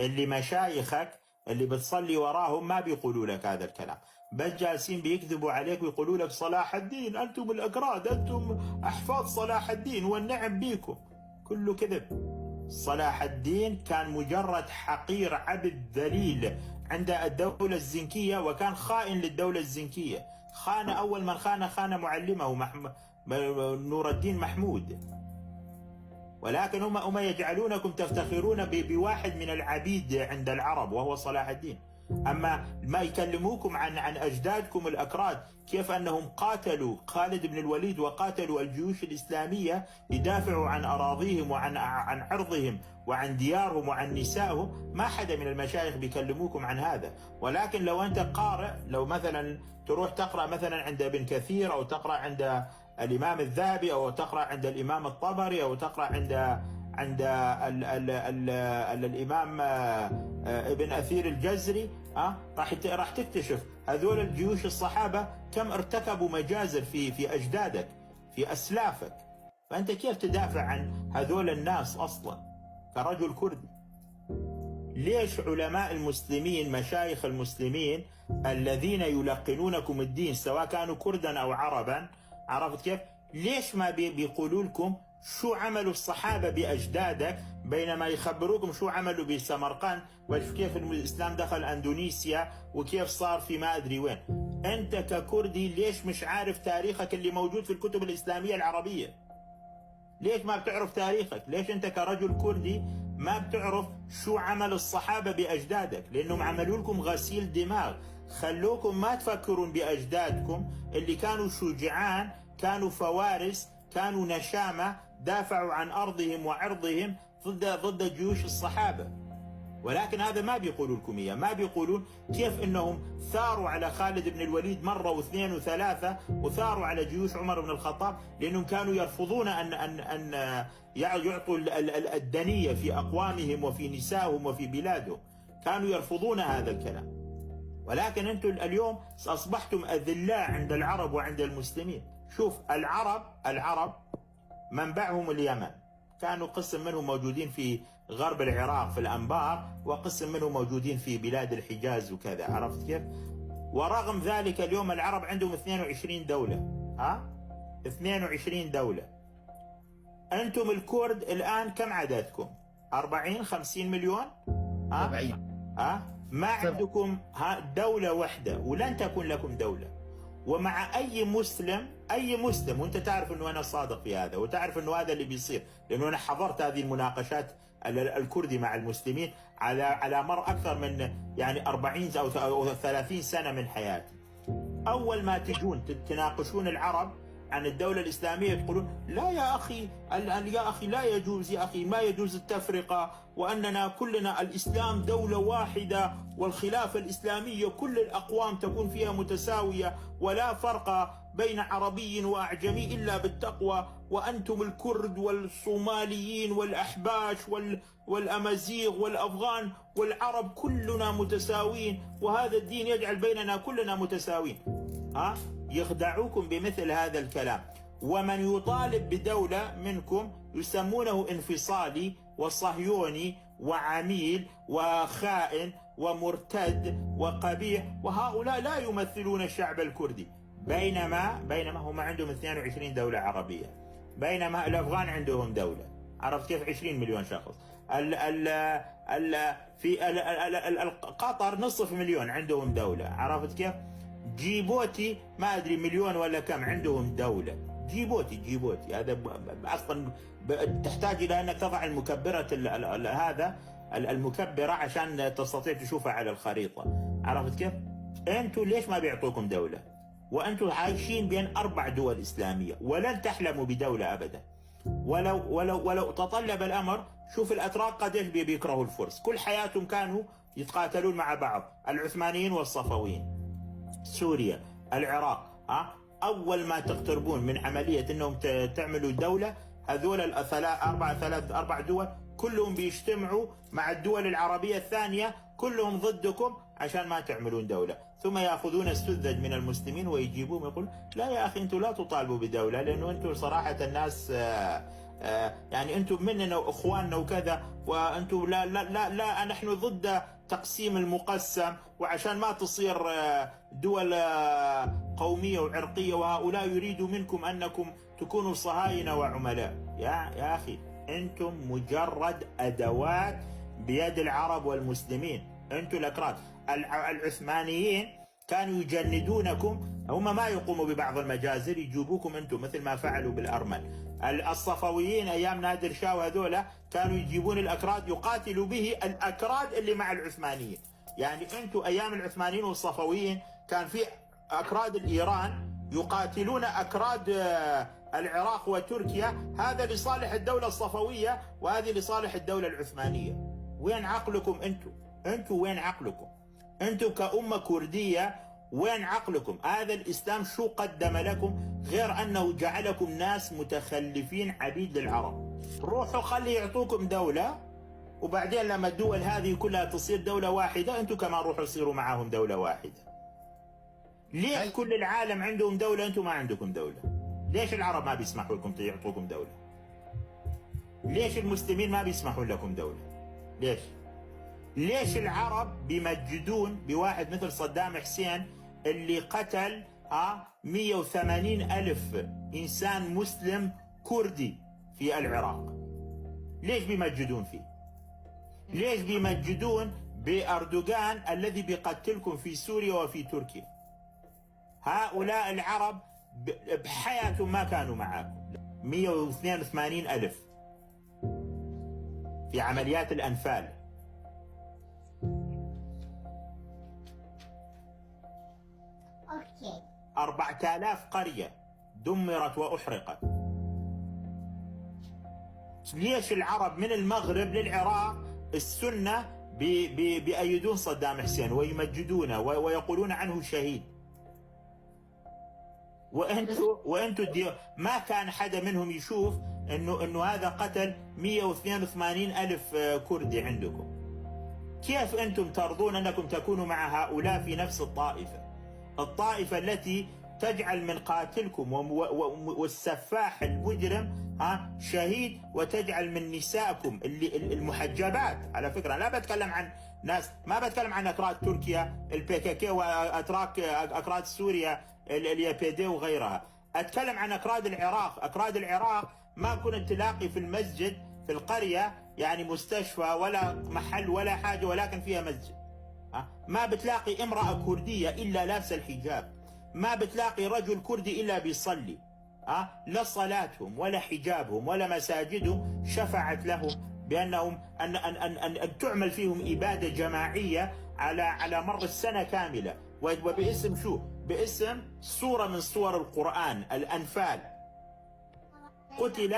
اللي مشايخك اللي بتصلي وراهم ما بيقولوا لك هذا الكلام، بس جالسين بيكذبوا عليك ويقولوا لك صلاح الدين، أنتم الأكراد، أنتم أحفاد صلاح الدين والنعم بيكم. كله كذب. صلاح الدين كان مجرد حقير عبد ذليل عند الدولة الزنكية، وكان خائن للدولة الزنكية. خان أول من خان، خان معلمه نور الدين محمود. ولكن هم يجعلونكم تفتخرون بواحد من العبيد عند العرب وهو صلاح الدين. أما ما يكلموكم عن أجدادكم الأكراد، كيف أنهم قاتلوا خالد بن الوليد وقاتلوا الجيوش الإسلامية يدافعوا عن أراضيهم وعن عرضهم وعن ديارهم وعن نسائهم، ما حدا من المشايخ بيكلموكم عن هذا. ولكن لو أنت قارئ، لو مثلا تروح تقرأ مثلا عند ابن كثير، أو تقرأ عند الإمام الذهبي، أو تقرأ عند الإمام الطبري، أو تقرأ عند ال ال ال ال الإمام ابن أثير الجزري، راح تكتشف هذول الجيوش الصحابة كم ارتكبوا مجازر في أجدادك، في أسلافك. فأنت كيف تدافع عن هذول الناس أصلا كرجل كردي؟ ليش علماء المسلمين، مشايخ المسلمين الذين يلقنونكم الدين سواء كانوا كردا أو عربا، عرفت كيف؟ ليش ما بيقولوا لكم شو عملوا الصحابة بأجدادك، بينما يخبروكم شو عملوا بسمرقند وكيف الإسلام دخل أندونيسيا وكيف صار في ما أدري وين؟ أنت ككردي ليش مش عارف تاريخك اللي موجود في الكتب الإسلامية العربية؟ ليش ما بتعرف تاريخك؟ ليش أنت كرجل كردي ما بتعرف شو عمل الصحابة بأجدادك؟ لأنهم عملوا لكم غسيل دماغ، خلوكم ما تفكرون بأجدادكم اللي كانوا شجعان، كانوا فوارس، كانوا نشامة، دافعوا عن أرضهم وعرضهم ضد جيوش الصحابة. ولكن هذا ما بيقولوا لكم إياه، ما بيقولون كيف إنهم ثاروا على خالد بن الوليد مرة واثنين وثلاثة، وثاروا على جيوش عمر بن الخطاب، لأنهم كانوا يرفضون أن يعطوا الدنية في أقوامهم وفي نسائهم وفي بلادهم، كانوا يرفضون هذا الكلام. ولكن أنتم اليوم أصبحتم أذلاء عند العرب وعند المسلمين. شوف العرب منبعهم اليمن، كانوا قسم منهم موجودين في غرب العراق في الأنبار، وقسم منهم موجودين في بلاد الحجاز وكذا، عرفت كيف؟ ورغم ذلك اليوم العرب عندهم 22 دولة، 22 دولة. أنتم الكرد الآن كم عددكم؟ 40 50 مليون؟ 70. ما عندكم دولة واحدة، ولن تكون لكم دولة. ومع أي مسلم، أي مسلم، وأنت تعرف أنه أنا صادق في هذا، وتعرف أنه هذا اللي بيصير، لأنه أنا حضرت هذه المناقشات الكردي مع المسلمين على مر أكثر من يعني 40 أو 30 سنة من حياتي. أول ما تجون تناقشون العرب عن الدولة الإسلامية تقولون لا يا أخي، يا أخي لا يجوز، يا أخي ما يجوز التفرقة، وأننا كلنا الإسلام دولة واحدة، والخلافة الإسلامية كل الأقوام تكون فيها متساوية، ولا فرق بين عربي وأعجمي إلا بالتقوى، وأنتم الكرد والصوماليين والأحباش والأمازيغ والأفغان والعرب كلنا متساوين، وهذا الدين يجعل بيننا كلنا متساوين. يخدعوكم بمثل هذا الكلام. ومن يطالب بدولة منكم يسمونه انفصالي وصهيوني وعميل وخائن ومرتد وقبيح، وهؤلاء لا يمثلون الشعب الكردي. بينما هم عندهم 22 دولة عربية، بينما الأفغان عندهم دولة، عرفت كيف؟ 20 مليون شخص. ال ال ال في ال ال ال قطر نصف مليون عندهم دولة، عرفت كيف؟ جيبوتي ما أدري مليون ولا كم عندهم دولة. جيبوتي هذا أصلا تحتاج إلى أنك تضع المكبرة هذا المكبرة عشان تستطيع تشوفها على الخريطة، عرفت كيف؟ أنتوا ليش ما بيعطوكم دولة؟ وأنتوا عايشين بين 4 دول إسلامية ولن تحلموا بدولة أبدا. ولو ولو ولو تطلب الأمر، شوف الأتراك قديش بيكرهوا الفرس، كل حياتهم كانوا يتقاتلون مع بعض، العثمانيين والصفويين، سوريا، العراق. أول ما تقتربون من عملية أنهم تعملوا دولة، هذول أربع دول كلهم بيجتمعوا مع الدول العربية الثانية كلهم ضدكم عشان ما تعملون دولة، ثم يأخذون السذج من المسلمين ويجيبوهم يقول لا يا أخي أنتم لا تطالبوا بدولة، لأنه أنتم صراحة الناس يعني انتم مننا واخواننا وكذا، وانتم لا لا لا لا، نحن ضد تقسيم المقسم، وعشان ما تصير دول قومية وعرقية، وهؤلاء يريدوا منكم أنكم تكونوا صهاينة وعملاء. يا أخي، أنتم مجرد أدوات بيد العرب والمسلمين. أنتم الأكراد، العثمانيين كانوا يجندونكم، هم ما يقوموا ببعض المجازر، يجيبوكم أنتم مثل ما فعلوا بالأرمن. الصفويين أيام نادر شاه وهذولا كانوا يجيبون الأكراد يقاتلوا به الأكراد اللي مع العثمانيين. يعني أنتم أيام العثمانيين والصفويين كان في أكراد الإيران يقاتلون أكراد العراق وتركيا، هذا لصالح الدولة الصفوية وهذه لصالح الدولة العثمانية. وين عقلكم أنتم؟ أنتم وين عقلكم؟ أنتم كأمة كردية وين عقلكم؟ هذا الإسلام شو قدم لكم غير أنه جعلكم ناس متخلفين عبيد للعرب؟ روحوا خلي يعطوكم دولة، وبعدين لما الدول هذه كلها تصير دولة واحدة أنتم كمان روحوا صيروا معاهم دولة واحدة. ليش كل العالم عندهم دولة أنتم ما عندكم دولة؟ ليش العرب ما بيسمحوا لكم يعطوكم دولة؟ ليش المسلمين ما بيسمحوا لكم دولة؟ ليش؟ ليش العرب بيمجدون بواحد مثل صدام حسين اللي قتل 180 ألف إنسان مسلم كردي في العراق؟ ليش بيمجدون فيه؟ ليش بيمجدون بأردوغان الذي بيقتلكم في سوريا وفي تركيا؟ هؤلاء العرب بحياتهم ما كانوا معاكم. 182 ألف في عمليات الأنفال. okay. 4000 قرية دمرت وأحرقت. ليش العرب من المغرب للعراق السنة بيأيدون صدام حسين ويمجدونه ويقولون عنه شهيد؟ وانتوا ما كان حدا منهم يشوف انه هذا قتل 182 ألف كردي عندكم. كيف انتم ترضون انكم تكونوا مع هؤلاء في نفس الطائفة؟ الطائفة التي تجعل من قاتلكم والسفاح المجرم شهيد، وتجعل من نسائكم اللي المحجبات. على فكرة لا بتكلم عن ناس، ما بتكلم عن أكراد تركيا ال PKK وأتراك أكراد سوريا ال YPD وغيرها، أتكلم عن أكراد العراق. أكراد العراق ما كنت تلاقي في المسجد في القرية يعني مستشفى ولا محل ولا حاجة، ولكن فيها مسجد. ما بتلاقي امرأة كردية إلا لابسة الحجاب، ما بتلاقي رجل كردي إلا بيصلي. لا صلاتهم ولا حجابهم ولا مساجدهم شفعت لهم بأنهم أن أن أن أن, أن تعمل فيهم إبادة جماعية على مر السنة كاملة، وباسم شو؟ باسم سورة من سور القرآن الأنفال. قتل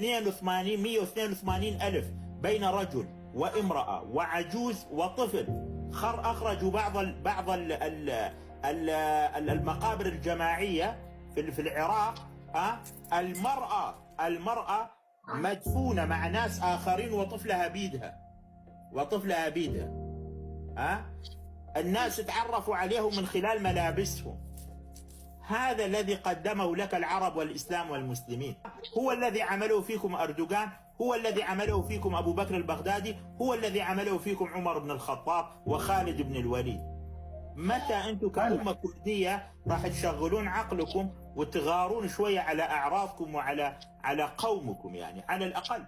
182 ألف بين رجل وامرأة وعجوز وطفل. أخرجوا بعض المقابر الجماعية في العراق. المرأة مدفونة مع ناس آخرين وطفلها بيدها، الناس تعرفوا عليهم من خلال ملابسهم. هذا الذي قدمه لك العرب والإسلام والمسلمين، هو الذي عمله فيكم أردوغان، هو الذي عمله فيكم أبو بكر البغدادي، هو الذي عمله فيكم عمر بن الخطاب وخالد بن الوليد. متى أنتم كأمة كردية راح تشغلون عقلكم وتغارون شوية على أعراضكم وعلى على قومكم؟ يعني على الأقل.